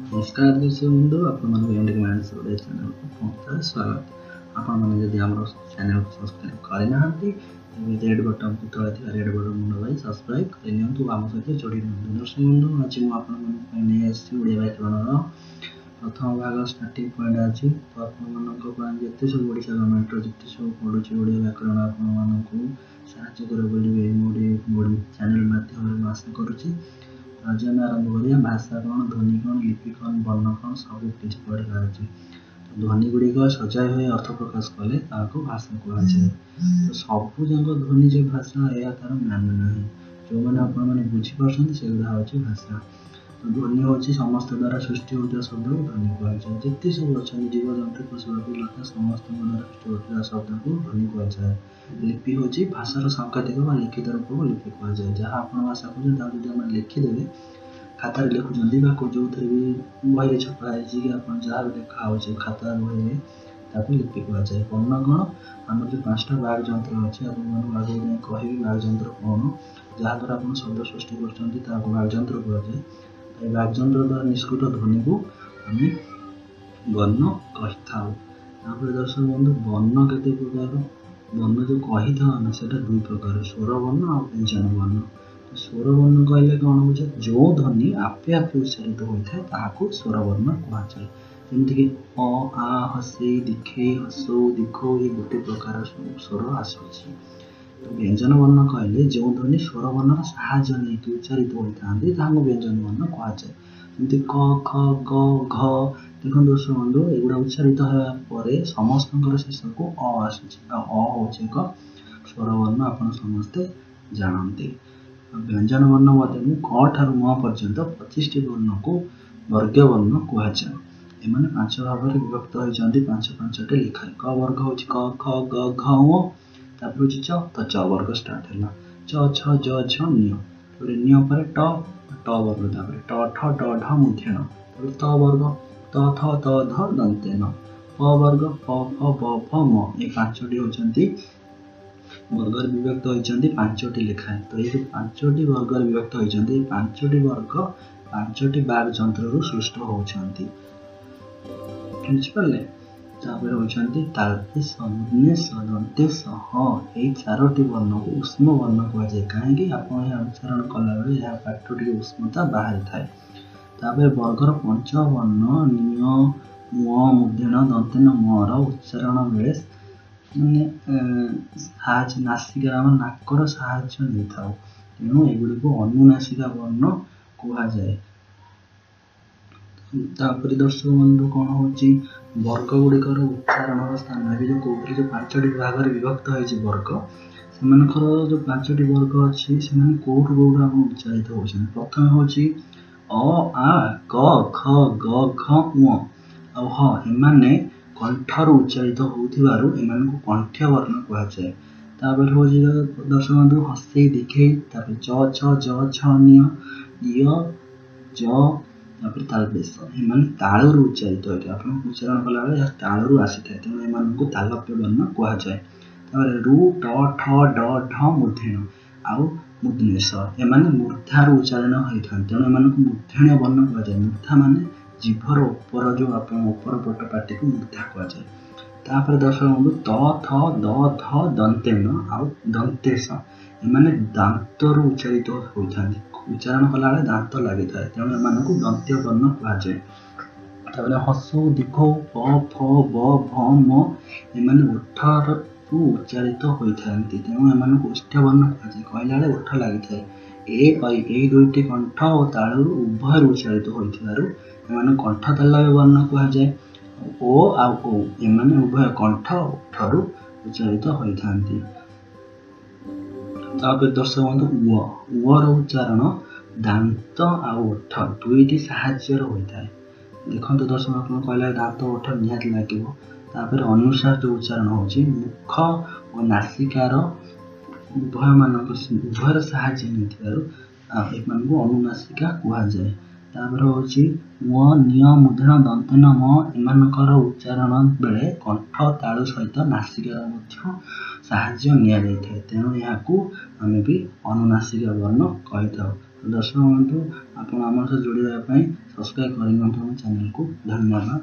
ନମସ୍କାର ଦର୍ଶକ ବନ୍ଧୁ, ଆପଣମାନଙ୍କୁ ଏମ୍ ଡି ମାଇଣ୍ଡସ୍ ଓଡ଼ିଆ ଚ୍ୟାନେଲକୁ ପୁଣି ଥରେ ସ୍ୱାଗତ। ଆପଣମାନେ ଯଦି ଆମର ଚ୍ୟାନେଲକୁ ସବସ୍କ୍ରାଇବ୍ କରିନାହାନ୍ତି, ତେବେ ରେଡ଼୍ ବଟନ୍କୁ ତଳେ ଥିବା ରେଡ଼୍ ବଟନ୍ ଦବାଇ ସବସ୍କ୍ରାଇବ୍ କରିନିଅନ୍ତୁ, ଆମ ସହିତ ଯୋଡ଼ି ରୁହନ୍ତୁ। ଦର୍ଶକ ବନ୍ଧୁ, ଆଜି ମୁଁ ଆପଣମାନଙ୍କ ପାଇଁ ନେଇ ଆସିଛି ଓଡ଼ିଆ ବ୍ୟାକରଣର ପ୍ରଥମ ଭାଗ, ଷ୍ଟାର୍ଟିଂ ପଏଣ୍ଟ ଅଛି। ତ ଆପଣମାନଙ୍କ ପାଇଁ ଯେତେ ସବୁ ଓଡ଼ିଶା ଗଭର୍ଣ୍ଣମେଣ୍ଟର ଯେତେ ସବୁ ପଢ଼ୁଛି ଓଡ଼ିଆ ବ୍ୟାକରଣ, ଆପଣମାନଙ୍କୁ ସାହାଯ୍ୟ କରିବ ବୋଲି ମୋ ଚ୍ୟାନେଲ ମାଧ୍ୟମରେ ମୁଁ ଆଶା କରୁଛି। ଆଜି ଆମେ ଆରମ୍ଭ କରିବା ଭାଷା କ'ଣ, ଧ୍ୱନି କ'ଣ, ଲିପି କ'ଣ, ବର୍ଣ୍ଣ କ'ଣ, ସବୁ କିଛି ପଢ଼ିବା ଅଛି। ଧ୍ୱନି ଗୁଡ଼ିକ ସଜାଇ ହୋଇ ଅର୍ଥ ପ୍ରକାଶ କଲେ ତାହାକୁ ଭାଷା କୁହାଯାଏ। ତ ସବୁ ଯାକ ଧ୍ୱନି ଯେ ଭାଷା, ଏହା ତାର ମାନେ ନାହିଁ। ଯେଉଁମାନେ ଆପଣମାନେ ବୁଝିପାରୁଛନ୍ତି, ସେଗୁଡ଼ା ହେଉଛି ଭାଷା। ତ ଧ୍ୱନି ହେଉଛି ସମସ୍ତ ଦ୍ୱାରା ସୃଷ୍ଟି ହେଉଥିବା ଶବ୍ଦକୁ ଧ୍ୱନି କୁହାଯାଏ। ଯେତେ ସବୁ ଅଛନ୍ତି, ଜୀବଜନ୍ତୁ, ପଶୁପକ୍ଷୀ, ଲତା, ସମସ୍ତଙ୍କ ଦ୍ୱାରା ସୃଷ୍ଟି ହେଉଥିବା ଶବ୍ଦକୁ ଧ୍ୱନି କୁହାଯାଏ। ଲିପି ହେଉଛି ଭାଷାର ସାଙ୍କେତିକ ବା ଲିଖିତ ରୂପକୁ ଲିପି କୁହାଯାଏ। ଯାହା ଆପଣ ଭାଷା କହୁଛନ୍ତି, ତାକୁ ଯଦି ଆମେ ଲେଖିଦେବେ, ଖାତାରେ ଲେଖୁଛନ୍ତି ବା ଯେଉଁଥିରେ ବି ବହିରେ ଛପା ହେଇଛି କି ଆପଣ ଯାହା ବି ଲେଖା ହେଉଛି ଖାତା ବହିରେ, ତାକୁ ଲିପି କୁହାଯାଏ। ବର୍ଣ୍ଣ କ'ଣ? ଆମର ଯେଉଁ 5ଟା ବାକ୍ ଯନ୍ତ୍ର ଅଛି, ଆପଣମାନଙ୍କୁ ଆଗକୁ ଯାଇ କହିବି ବାକ୍ ଯନ୍ତ୍ର କ'ଣ, ଯାହାଦ୍ୱାରା ଆପଣ ଶବ୍ଦ ସୃଷ୍ଟି କରୁଛନ୍ତି, ତାହାକୁ ବାକ୍ ଯନ୍ତ୍ର କୁହାଯାଏ। ଏ ବାକ୍ ଯନ୍ତ୍ର ଦ୍ୱାରା ନିଷ୍କୃତ ଧ୍ୱନିକୁ ଆମେ ବର୍ଣ୍ଣ କହିଥାଉ। ତାପରେ ଦର୍ଶକ ବନ୍ଧୁ, ବର୍ଣ୍ଣ କେତେ ପ୍ରକାର? ବର୍ଣ୍ଣ ଯେଉଁ କହିଥାଉ ଆମେ, ସେଇଟା ଦୁଇ ପ୍ରକାର, ସ୍ୱର ବର୍ଣ୍ଣ ଆଉ ବ୍ୟଞ୍ଜନ ବର୍ଣ୍ଣ। ସ୍ୱର ବର୍ଣ୍ଣ କହିଲେ କ'ଣ ବୁଝେ? ଯେଉଁ ଧ୍ୱନି ଆପେ ଆପେ ଉଚ୍ଚାରିତ ହୋଇଥାଏ, ତାହାକୁ ସ୍ୱରବର୍ଣ୍ଣ କୁହାଯାଏ। ଯେମିତିକି ଅ, ଆ, ହସେଇ, ଦୀର୍ଘେଇ, ହସଉ, ଦୀର୍ଘଉ, ଏଇ ଗୋଟେ ପ୍ରକାର ସ୍ୱର ଆସୁଛି। ତ ବ୍ୟଞ୍ଜନ ବର୍ଣ୍ଣ କହିଲେ ଯେଉଁ ଧ୍ୱନି ସ୍ୱରବର୍ଣ୍ଣର ସାହାଯ୍ୟ ନେଇକି ଉଚ୍ଚାରିତ ହୋଇଥାନ୍ତି, ତାହାକୁ ବ୍ୟଞ୍ଜନ ବର୍ଣ୍ଣ କୁହାଯାଏ। ଯେମିତି କ, ଖ, ଗ, ଘ। ଦେଖନ୍ତୁ ଦର୍ଶକ ବନ୍ଧୁ, ଏଗୁଡ଼ା ଉଚ୍ଚାରିତ ହେବା ପରେ ସମସ୍ତଙ୍କର ଶେଷକୁ ଅ ଆସୁଛି, ଆଉ ଅ ହେଉଛି ଏକ ସ୍ୱରବର୍ଣ୍ଣ, ଆପଣ ସମସ୍ତେ ଜାଣନ୍ତି। ବ୍ୟଞ୍ଜନ ବର୍ଣ୍ଣ ମଧ୍ୟରୁ କ ଠାରୁ ମ ପର୍ଯ୍ୟନ୍ତ 25ଟି ବର୍ଣ୍ଣକୁ ବର୍ଗ୍ୟ ବର୍ଣ୍ଣ କୁହାଯାଏ। ଏମାନେ 5 ଭାଗରେ ବିଭକ୍ତ ହୋଇଛନ୍ତି, 5 5ଟି ଲେଖାଏ। କ ବର୍ଗ ହେଉଛି କ, ଖ, ଗ, ଘ, ଙ। ତାପରେ ହେଉଛି ଚ, ତ ଚ ବର୍ଗ ଷ୍ଟାର୍ଟ ହେଲା ଚ, ଛ, ଜ, ଝ, ନ୍ୟ। ତାପରେ ନ୍ୟ ପରେ ଟ, ଟ ବର୍ଗ, ତାପରେ ଟ, ଠ, ଡ, ଢ, ମୂର୍ଦ୍ଧନ୍ୟ। ତାପରେ ତ ବର୍ଗ ତ, ଥ, ତ, ଧ, ଦନ୍ତେ ନ। ପ ବର୍ଗ ପ, ଫ, ବ, ଭ, ମ। ଏ 5ଟି ହେଉଛନ୍ତି ବର୍ଗରେ ବିଭକ୍ତ ହୋଇଛନ୍ତି 5ଟି ଲେଖାଏଁ। ତ ଏଇ ଯେଉଁ 5ଟି ବର୍ଗରେ ବିଭକ୍ତ ହୋଇଛନ୍ତି, ଏଇ 5ଟି ବର୍ଗ 5ଟି ବାକ୍ ଯନ୍ତ୍ରରୁ ସୃଷ୍ଟ ହେଉଛନ୍ତି, ବୁଝିପାରିଲେ? ତାପରେ ହେଉଛନ୍ତି ତାଳବେଶ, ମୁଦ୍ନେଶ, ଦନ୍ତେଶ, ହ। ଏଇ 4ଟି ବର୍ଣ୍ଣକୁ ଉଷ୍ମ ବର୍ଣ୍ଣ କୁହାଯାଏ। କାହିଁକି? ଆପଣ ଏହା ଉଚ୍ଚାରଣ କଲାବେଳେ ଏହା ପାଟିରୁ ଟିକେ ଉଷ୍ମତା ବାହାରିଥାଏ। ତାପରେ ବର୍ଗର ପଞ୍ଚବର୍ଣ୍ଣ ନିୟ, ମୁଅ, ମୂର୍ଦ୍ଧନ୍ୟ, ଦନ୍ତେନ, ମର ଉଚ୍ଚାରଣ ବେଳେ ମାନେ ସାହାଯ୍ୟ ନାସିକାର, ଆମ ନାକର ସାହାଯ୍ୟ ନେଇଥାଉ, ତେଣୁ ଏଗୁଡ଼ିକୁ ଅନୁନାସିକା ବର୍ଣ୍ଣ କୁହାଯାଏ। ତାପରେ ଦର୍ଶକ ବନ୍ଧୁ, କ'ଣ ହେଉଛି ବର୍ଗ ଗୁଡ଼ିକର ଉଚ୍ଚାରଣର ସ୍ଥାନ? ଏବେ ଯେଉଁ କହୁଥିଲି, ଯେଉଁ 5ଟି ବିଭାଗରେ ବିଭକ୍ତ ହେଇଛି ବର୍ଗ, ସେମାନଙ୍କର ଯେଉଁ 5ଟି ବର୍ଗ ଅଛି, ସେମାନେ କେଉଁଠୁ କେଉଁଠୁ ଆପଣ ଉଚ୍ଚାରିତ ହେଉଛନ୍ତି? ପ୍ରଥମେ ହେଉଛି ଅ, ଆ, କ, ଖ, ଗ, ଘ, ଉଁ ଆଉ ହ। ଏମାନେ କଣ୍ଠରୁ ଉଚ୍ଚାରିତ ହେଉଥିବାରୁ ଏମାନଙ୍କୁ କଣ୍ଠ୍ୟ ବର୍ଣ୍ଣ କୁହାଯାଏ। ତାପରେ ହେଉଛି ଦର୍ଶକ ବନ୍ଧୁ ହସେଇ, ଦୀର୍ଘେଇ, ତାପରେ ଚ, ଛ, ଜ, ଛ, ନିୟ, ୟ, ଜ, ତାପରେ ତାଳବେଶ। ଏମାନେ ତାଳୁରୁ ଉଚ୍ଚାରିତ ହୋଇଥାଏ। ଆପଣ ଉଚ୍ଚାରଣ କଲାବେଳେ ଏହା ତାଳୁରୁ ଆସିଥାଏ, ତେଣୁ ଏମାନଙ୍କୁ ତାଲବ୍ୟ ବର୍ଣ୍ଣ କୁହାଯାଏ। ତାପରେ ରୁ, ଟ, ଠ, ଡ, ଢ, ମୂର୍ଦ୍ଧନ୍ୟ ଆଉ ମୂର୍ଦ୍ଧନ୍ୟେଶ, ଏମାନେ ମୂର୍ଦ୍ଧାରୁ ଉଚ୍ଚାରଣ ହୋଇଥାନ୍ତି, ତେଣୁ ଏମାନଙ୍କୁ ମୂର୍ଦ୍ଧନ୍ୟ ବର୍ଣ୍ଣ କୁହାଯାଏ। ମୂର୍ଦ୍ଧା ମାନେ ଜିଭର ଉପର, ଯେଉଁ ଆପଣ ଉପର ପଟ ପାଟିକୁ ମୂର୍ଦ୍ଧା କୁହାଯାଏ। ତାପରେ ଦର୍ଶକ ବନ୍ଧୁ, ତ, ଥ, ଦ, ଧ, ଦନ୍ତେନ ଆଉ ଦନ୍ତେଶ, ଏମାନେ ଦାନ୍ତରୁ ଉଚ୍ଚାରିତ ହୋଇଥାନ୍ତି। ଉଚ୍ଚାରଣ କଲାବେଳେ ଦାନ୍ତ ଲାଗିଥାଏ, ତେଣୁ ଏମାନଙ୍କୁ ଦନ୍ତ୍ୟ ବର୍ଣ୍ଣ କୁହାଯାଏ। ତାପରେ ହସଉ, ଦୀର୍ଘଉ, ପ, ଫ, ବ, ଭ, ମ, ଏମାନେ ଓଠରୁ ଉଚ୍ଚାରିତ ହୋଇଥାନ୍ତି, ତେଣୁ ଏମାନଙ୍କୁ ଓଷ୍ଠ୍ୟ ବର୍ଣ୍ଣ କୁହାଯାଏ। କହିଲା ବେଳେ ଓଠ ଲାଗିଥାଏ। ଏ, ଐ, ଏଇ ଦୁଇଟି କଣ୍ଠ ଓ ତାଳୁରୁ ଉଭୟରୁ ଉଚ୍ଚାରିତ ହୋଇଥିବାରୁ ଏମାନଙ୍କୁ କଣ୍ଠ ତାଲବ୍ୟ ବର୍ଣ୍ଣ କୁହାଯାଏ। ଓ ଆଉ ଔ, ଏମାନେ ଉଭୟ କଣ୍ଠ ଓଠରୁ ଉଚ୍ଚାରିତ ହୋଇଥାନ୍ତି। ତାପରେ ଦର୍ଶକ ବନ୍ଧୁ, ଉଅ, ଉଅର ଉଚ୍ଚାରଣ ଦାନ୍ତ ଆଉ ଓଠ ଦୁଇଟି ସାହାଯ୍ୟରେ ହୋଇଥାଏ। ଦେଖନ୍ତୁ ଦର୍ଶକ, ଆପଣ କହିଲେ ଦାନ୍ତ ଓଠ ନିହାତି ଲାଗିବ। ତାପରେ ଅନୁସାର ଯେଉଁ ଉଚ୍ଚାରଣ ହେଉଛି, ମୁଖ ଓ ନାସିକାର ଉଭୟମାନଙ୍କ ଉଭୟର ସାହାଯ୍ୟ ନେଇଥିବାରୁ ଏମାନଙ୍କୁ ଅନୁନାସିକା କୁହାଯାଏ। ତାପରେ ହେଉଛି ମ, ନିୟ, ମୂର୍ଦ୍ଧନ୍ୟ, ଦନ୍ତେନ, ମ, ଏମାନଙ୍କର ଉଚ୍ଚାରଣ ବେଳେ କଣ୍ଠ ତାଳୁ ସହିତ ନାସିକାର ମଧ୍ୟ ସାହାଯ୍ୟ ନିଆଯାଇଥାଏ, ତେଣୁ ଏହାକୁ ଆମେ ବି ଅନୁନାସିକା ବର୍ଣ୍ଣ କହିଥାଉ। ଦର୍ଶକ ବନ୍ଧୁ, ଆପଣ ଆମ ସହ ଯୋଡ଼ିବା ପାଇଁ ସବସ୍କ୍ରାଇବ୍ କରିନିଅନ୍ତୁ ଆମ ଚ୍ୟାନେଲକୁ। ଧନ୍ୟବାଦ।